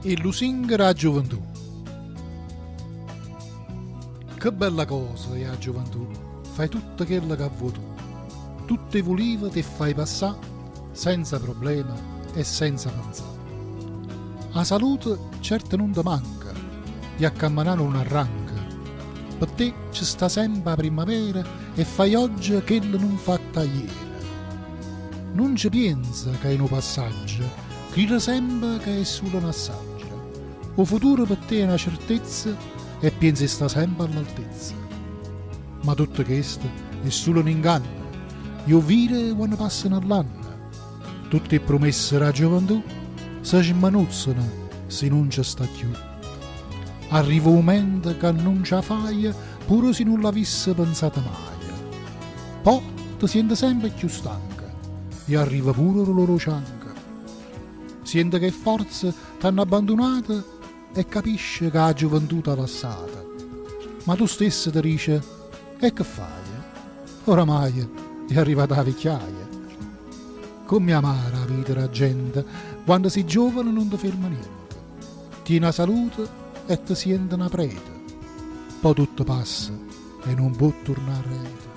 'E lusinghe d' 'a giuventù. Che bella cosa è 'a giuventù, fai tutto chello ca vuò tu. Tutt' 'e vulive t' 'e fai passà senza problema e senza penzà. 'A salute certo nun te manca e a cammenà nun arranca. Pe te ce sta sempe 'a primmavera e fai ogge chello nun fatto aiere. Nun ce pienze ca è nu passaggio, crire sempe ca è sulo n'assaggio. 'O futuro pe te è na certezza e pienze 'e sta sempe all'altezza. Ma tutto chesto è sulo n'inganno e 'o vire quanno passano ll'anne. Tutt' 'e prumesse d' 'a gioventù se smenuzzano si nun ce sta cchiù. Arriva 'o mumento ca nun ce 'a faje pure si nun l'avisse pensata maje. Po' te siente sempe cchiù stanca e arriva pure 'o dulore 'o cianco. Siente ca 'e fforze t'hanno abbandunato e capisce ca 'a giuventù t'ha lassata. Ma tu stesso te dice, E che faje? Oramaje è arrivata 'a vecchiaia. Comm'è amara 'a vita d' 'a gente quando si giovane nun te ferma niente. Tiene 'a salute e te siente na preta. Po' tutto passa e nun può turnà arreto.